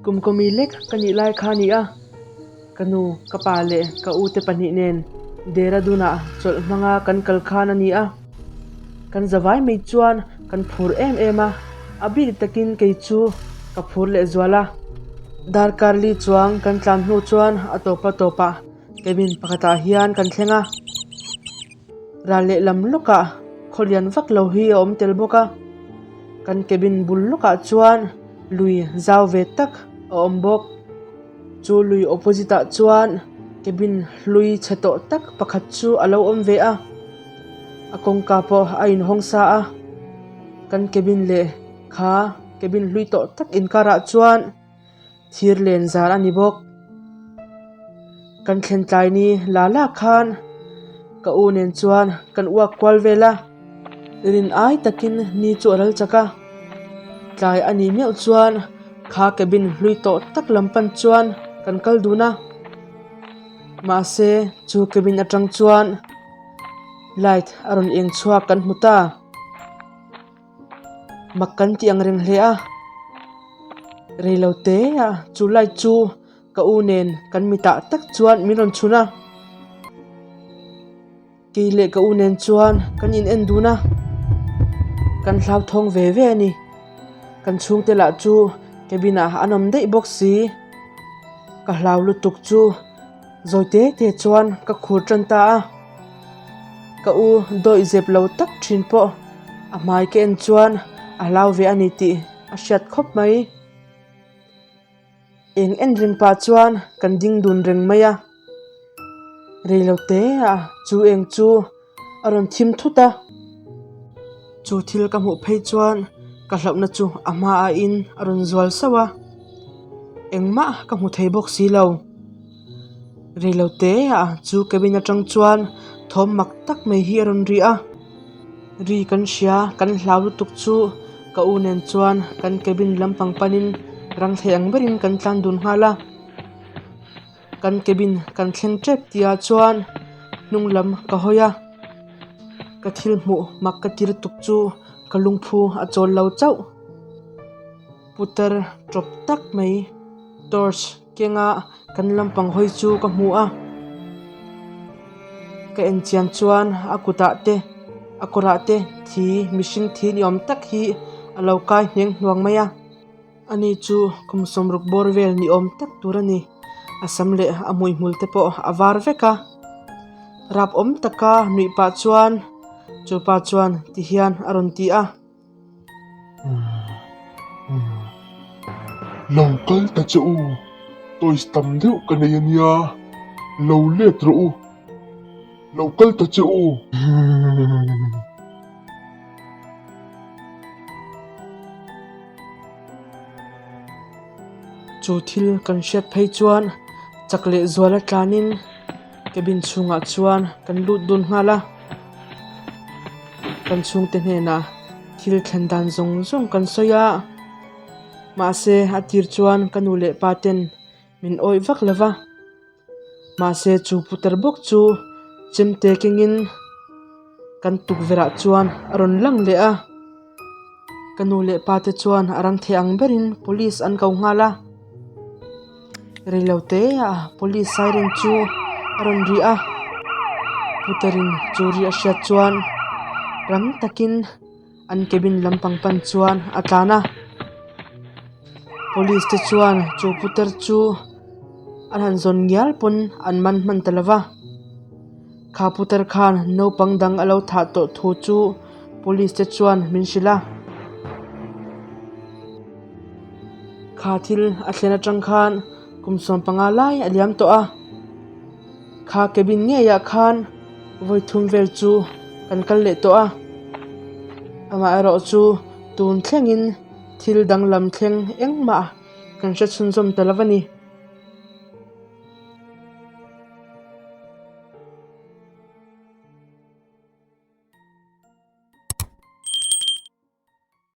Kum kawmi lek ka nih lai kha a ni a, ka nu, ka pa leh ka u te pahnih nen Dehradun-ah chawlh hmanga kan kal khan a ni a. Kan zavai mai chuan kan phur em em a, a bik takin kei chu ka phur lehzual a. Darkar li chuang kan tlan hnu chuan a tawpa tawpah cabin pakhatah hian kan thleng a. Ral lehlam lawkah khaw lian vak lo hi a awm tel bawk a, kan cabin bul lawkah chuan lui zau ve tak a awm bawk. Chu lui opposite ah chuan cabin hlui chhe tawh tak pakhat chu a lo awm ve a, a kawngka pawh a inhawng sa a, kan cabin leh kha cabin hlui tawh tak inkarah chuan. Thir len zar a ni bawk. Kan thlen tlai ni la la khan ka u nen chuan kan uak kual vel a, rin ai takin ni chu a ral chak a. Tlai a nih meuh chuan kha cabin hlui tawh tak lam pan chuan kan kal dun a. Mahse chu cabin atang chuan light a rawn eng chhuak kan hmu ta. Mak kan tih ang reng hle a, reilo te a chu light chu ka u nen kan mitah tak chuan min rawn chhun a, kei leh ka u nen chuan kan in en dun a, kan hlauthawng ve ve a ni, kan chhungte lah chu cabin ah an awm daih bawk si, ka hlau lutuk chu. Zawi te te chuan ka khur tan ta a, ka u dawih zep lo tak thin pawh a hmai ka en chuan a hlau ve a ni tih a hriat khawp mai. Eng en reng pah chuan kan ding dun reng mai a, reilo te ah chu eng chu a rawn thim thut a, chu thil ka hmuh phei chuan ka hlauhna chu a hma aiin a rawn zual sauh a, engmah ka hmu thei bawk si lo. Reilo te ah chu cabin atang chuan thawm mak tak mai hi a rawn ri a, ri kan hria kan hlau lutuk chu ka u nen chuan kan cabin lampang panin rang thei ang berin kan tlan dun nghal a. Kan cabin kan thleng tep tih ah chuan hnung lam ka hawi a, ka thil hmuh mak ka ti lutuk chu ka lungphu a chawl lo chauh. Putar tawp tak mai torch kenga kan lampang hawi chu ka hmu a, ka en chian chuan a kutah te a kawrah te thi mihring thi ni awm tak hi a lo kai hneng hnuang mai a. Ani chu kum sawmruk bawr vel ni awm tak tur a ni. A sam leh a hmuihmul te pawh a var vek a. Rap awm taka nuih pah chuan chu pa chuan ti hian a rawn ti a. Lo kal ta che u, toys tam deuh ka nei ania, lo let rawh u, lo kal ta che u. Chu thil kan hriat phei chuan chak leh zual a tlanin cabin chhungah chuan kan lut dun nghal a, kan chhungte hnenah thil thlen dan zawng zawng kan sawi a, mahse a tir chuan ka nu leh pa ten min awih vak lo va. Mahse chu putar bawk chu chemte kengin kan tukverh ah chuan a rawn lang leh a, ka nu leh pa te chuan a rang thei ang berin police an ko nghal a, reilote ah police siren chu a rawn ri a, putarin chu ri a hriat chuan rang takin an cabin lampang pan chuan a tlan a, police te chuan chu putar chu an han zawn ngial pawn an man hman ta lo va, kha putar khan naupang dang a lo thah tawh thu chu police te chuan min hrilh a, kha thil a thlen atang khan kum 15 lai a liam tawh a. Kha cabin ngeiah khan vawi thum vel chu kan kal leh tawh a, amaherawh chu tun thlengin thil danglam thleng engmah kan hre chhunzawm ta lo a ni.